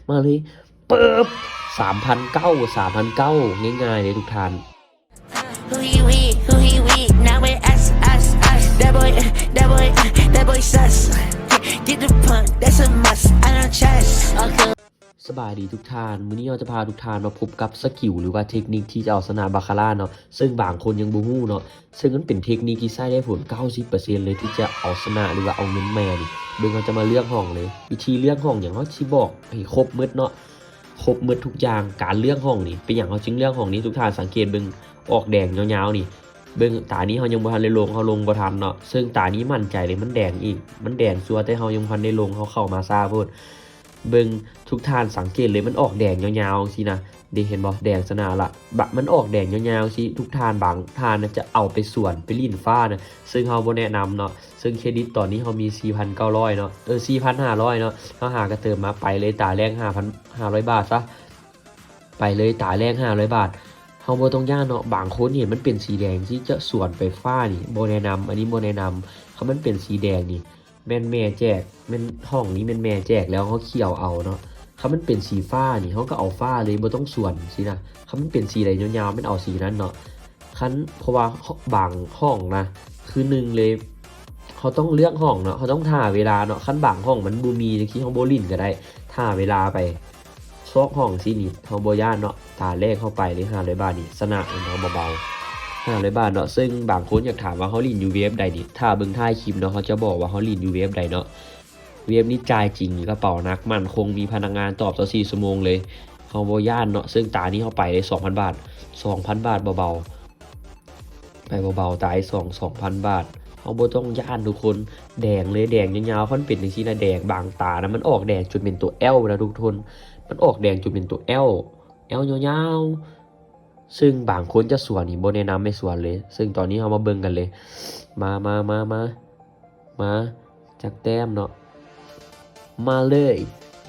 ມາເລີຍ ປຶບ ສາມພັນເກົ້າ ສາມພັນເກົ້າ ງ່າຍໆເລີຍທຸກທ່ານ. Who he with? Who he with? Now it us, us, us. That boy, that boy, that boy sus. Get the pump, that's a must. I don't trust. Okay. ສະບາຍດີທຸກທ່ານ, ມື້ນີ້ເຮົາຈະພາທຸກທ່ານມາພົບກັບສະກິວ ຫຼືວ່າເທັກນິກທີ່ຈະເອົາຊະນະບາຄາຣາເນາະ, ເຊິ່ງບາງຄົນຍັງບໍ່ຮູ້ເນາະ, ເຊິ່ງມັນເປັນເທັກນິກທີ່ໃຊ້ໄດ້ຜົນເກົ້າສິບເປີເຊັນເລີຍ ທີ່ຈະເອົາຊະນະ ຫຼືວ່າເອົາເງິນມານີ້. ເບິ່ງເຮົາຈະມາເລືອກຫ້ອງເລີຍ, ວິທີເລືອກຫ້ອງຫຍັງ ເຮົາຊິບອກໃຫ້ຄົບໝົດເນາະ, ຄົບໝົດທຸກຢ່າງ. ການເລືອກຫ້ອງນີ້ ເປັນຫຍັງເຮົາຈຶ່ງເລືອກຫ້ອງນີ້? ທຸກທ່ານສັງເກດເບິ່ງ ອອກແດງຍາວໆນີ້, ເບິ່ງຕານີ້ເຮົາຍັງບໍ່ທັນໄດ້ລົງ, ເຮົາລົງບໍ່ທັນເນາະ, ເຊິ່ງຕານີ້ໝັ້ນໃຈເລີຍ ມັນແດງອີກ, ມັນແດງຊັວ ແຕ່ເຮົາຍັງບໍ່ທັນໄດ້ລົງ, ເຮົາເຂົ້າມາຊ້າໂພດ. ເບິ່ງ ທຸກທ່ານສັງເກດເລີຍ ມັນອອກແດງຍາວໆຊີ້ນະ, ເດ້ເຫັນບໍ່? ແດງຊະນະລະ ບະ ມັນອອກແດງຍາວໆຊີ້. ທຸກທ່ານ ບາງທ່ານນະຈະເອົາໄປສວນ ໄປຫຼິ້ນຟ້ານະ, ເຊິ່ງເຮົາບໍ່ແນະນຳເນາະ. ເຊິ່ງເຄຣດິດຕອນນີ້ເຮົາມີສີ່ພັນເກົ້າຮ້ອຍເນາະ, ເອີ ສີ່ພັນຫ້າຮ້ອຍເນາະ, ເຮົາຫາກະເຕີມມາ ໄປເລີຍ ຕາແລກຫ້າພັນຫ້າຮ້ອຍບາດຊະ, ໄປເລີຍ ຕາແລກຫ້າຮ້ອຍບາດ. ເຮົາບໍ່ຕ້ອງຢ້ານເນາະ, ບາງຄົນເຫັນມັນເປັນສີແດງຊີ້ ຈະສວນໄປຟ້ານີ້ ບໍ່ແນະນຳ, ອັນນີ້ບໍ່ແນະນຳ. ຄັນມັນເປັນສີແດງນີ້ ແມ່ນແມ່ແຈກ, ແມ່ນຫ້ອງນີ້ແມ່ນແມ່ແຈກແລ້ວ ເຮົາຂຽວເອົາເນາະ. ຄັນມັນເປັນສີຟ້ານີ້ ເຮົາກໍເອົາຟ້າເລີຍ ບໍ່ຕ້ອງສວນຊີ້ນະ. ຄັນມັນເປັນສີໃດຍາວໆ ແມ່ນເອົາສີນັ້ນເນາະ. ຄັນ ເພາະວ່າບາງຫ້ອງນະ ຄືໜຶ່ງເລີຍ ເຮົາຕ້ອງເລືອກຫ້ອງເນາະ, ເຮົາຕ້ອງຖ້າເວລາເນາະ. ຄັນບາງຫ້ອງມັນບໍ່ມີຈັ່ງຊີ້ ເຮົາບໍ່ຫຼິ້ນກໍໄດ້, ຖ້າເວລາໄປ. ຊອກຫ້ອງຊີ້ນີ້ ເຮົາບໍ່ຢ້ານເນາະ, ຕາແລກເຮົາໄປເລີຍ ຫ້າຮ້ອຍບາດນີ້ ຊະນະເນາະ ເບົາໆ ຫ້າຮ້ອຍບາດເນາະ. ເຊິ່ງບາງຄົນຢາກຖາມວ່າເຮົາຫຼິ້ນຢູ່ເວັບໃດນີ້, ຖ້າເບິ່ງທ້າຍຄລິບເນາະ ເຮົາຈະບອກວ່າເຮົາຫຼິ້ນຢູ່ເວັບໃດເນາະ. ເວັບນີ້ຈ່າຍຈິງ ກະເປົາໜັກ ໝັ້ນຄົງ ມີພະນັກງານຕອບຊາວສີ່ຊົ່ວໂມງເລີຍ, ເຮົາບໍ່ຢ້ານເນາະ. ເຊິ່ງຕານີ້ເຮົາໄປເລີຍ ສອງພັນບາດ, ສອງພັນບາດເບົາໆ. ໄປເບົາໆ ຕາຍສອງ ສອງພັນບາດ. ເຮົາບໍ່ຕ້ອງຢ້ານທຸກຄົນ, ແດງເລີຍ ແດງຍາວໆ. ຄັນເປັນຈັ່ງຊີ້ນະ ແດງ ບາງຕານະ ມັນອອກແດງຈົນເປັນຕົວແອວນະທຸກຄົນ, ມັນອອກແດງຈົນເປັນຕົວແອວ ແອວຍາວໆ. ເຊິ່ງບາງຄົນຈະສວນນີ້ ບໍ່ແນະນຳໃຫ້ສວນເລີຍ. ເຊິ່ງຕອນນີ້ເຮົາມາເບິ່ງກັນເລີຍ, ມາ ມາ ມາ ມາ ມາ ຈັກແຕ້ມເນາະ. ມາເລີຍ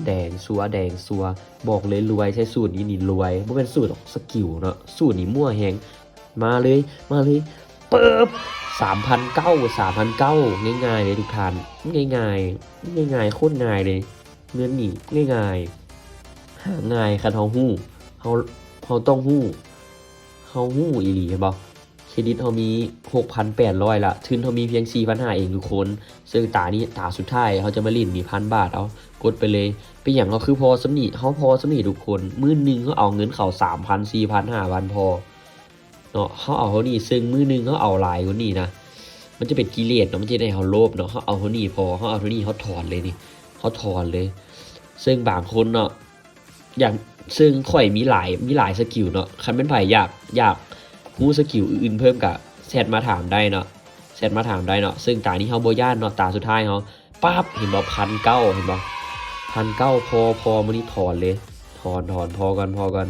ແດງຊັວ ແດງຊັວ, ບອກເລີຍລວຍ. ໃຊ້ສູດນີ້ນີ້ລວຍ, ບໍ່ແມ່ນສູດດອກ ສະກິວເນາະ, ສູດນີ້ມົ້ວແຮງ. ມາເລີຍ ມາເລີຍ ປຶບ ສາມພັນເກົ້າ ສາມພັນເກົ້າ ງ່າຍໆເລີຍທຸກທ່ານ, ງ່າຍໆ ງ່າຍໆ ໂຄດງ່າຍເລີຍ. ເງິນນີ້ງ່າຍໆ ຫາງ່າຍ ຄັນເຮົາຮູ້ ເຮົາ ເຮົາຕ້ອງຮູ້ ເຮົາຮູ້ອີ່ຫຼີ ເຫັນບໍ່? ເຄຣດິດເຮົາມີຫົກພັນແປດຮ້ອຍລະ, ທຶນເຮົາມີພຽງສີ່ພັນຫ້າເອງທຸກຄົນ. ເຊິ່ງຕານີ້ຕາສຸດທ້າຍ ເຮົາຈະມາຫຼິ້ນນີ້ ພັນບາດ. ເອົາ ກົດໄປເລີຍ. ເປັນຫຍັງເຮົາຄືພໍສ່ຳນີ້? ເຮົາພໍສ່ຳນີ້ທຸກຄົນ, ມື້ໜຶ່ງເຮົາເອົາເງິນເຂົ້າສາມພັນ ສີ່ພັນ ຫ້າພັນພໍເນາະ, ເຮົາເອົາເທົ່ານີ້. ເຊິ່ງມື້ໜຶ່ງເຮົາເອົາຫຼາຍກວ່ານີ້ນະ ມັນຈະເປັນກິເລດເນາະ, ມັນຈະເຮັດໃຫ້ເຮົາໂລບເນາະ. ເຮົາເອົາເທົ່ານີ້ພໍ, ເຮົາເອົາເທົ່ານີ້ ເຮົາຖອນເລີຍນີ້ ເຮົາຖອນເລີຍ. ເຊິ່ງບາງຄົນເນາະ ຢ່າງ ເຊິ່ງຂ້ອຍມີຫຼາຍ ມີຫຼາຍສະກິວເນາະ. ຄັນແມ່ນໃຜຢາກ ຢາກຮູ້ສະກິວອື່ນໆເພີ່ມ ກະແຊັດມາຖາມໄດ້ເນາະ, ແຊັດມາຖາມໄດ້ເນາະ. ເຊິ່ງຕານີ້ເຮົາບໍ່ຢ້ານເນາະ, ຕາສຸດທ້າຍເຮົາ ປັບ ເຫັນບໍ່? ພັນເກົ້າ ເຫັນບໍ່? ພັນເກົ້າ ພໍ ພໍ ມື້ນີ້ຖອນເລີຍ ຖອນ ຖອນ ພໍກ່ອນ ພໍກ່ອນ.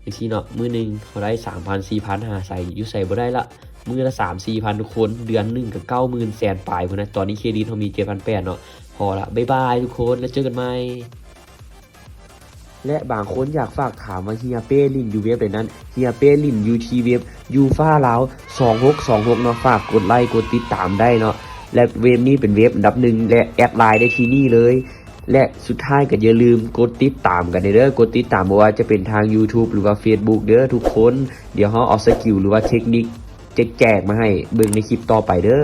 ຈັ່ງຊີ້ເນາະ, ມື້ໜຶ່ງເຮົາໄດ້ສາມພັນ ສີ່ພັນ ຫາໃສຢູ່ໃສບໍ່ໄດ້ລະ. ມື້ລະສາມສີ່ພັນທຸກຄົນ, ເດືອນໜຶ່ງກະເກົ້າໝື່ນ ແສນປາຍພຸ້ນນະ. ຕອນນີ້ເຄຣດິດເຮົາມີເຈັດພັນແປດເນາະ. ພໍລະ, ບາຍບາຍທຸກຄົນ ແລ້ວເຈີກັນໃໝ່. ແລະ ບາງຄົນຢາກຝາກຖາມວ່າເຮຍເປ້ຫຼິ້ນຢູ່ເວັບໃດນັ້ນ, ເຮຍເປ້ຫຼິ້ນຢູ່ທີ່ເວັບຢູຟາລາວສອງຫົກສອງຫົກເນາະ. ຝາກກົດໄລກົດຕິດຕາມໄດ້ເນາະ, ແລະ ເວັບນີ້ເປັນເວັບອັນດັບໜຶ່ງ ແລະ ແອັດລາຍໄດ້ທີ່ນີ້ເລີຍ. ແລະ ສຸດທ້າຍກໍຢ່າລືມກົດຕິດຕາມກັນເດີ, ກົດຕິດຕາມບໍ່ວ່າຈະເປັນທາງຢູທູບ ຫຼືວ່າເຟສບຸກເດີທຸກຄົນ. ດຽວເຮົາເອົາສະກິວ ຫຼືວ່າເທັກນິກແຈກໆມາໃຫ້ເບິ່ງໃນຄລິບຕໍ່ໄປເດີ.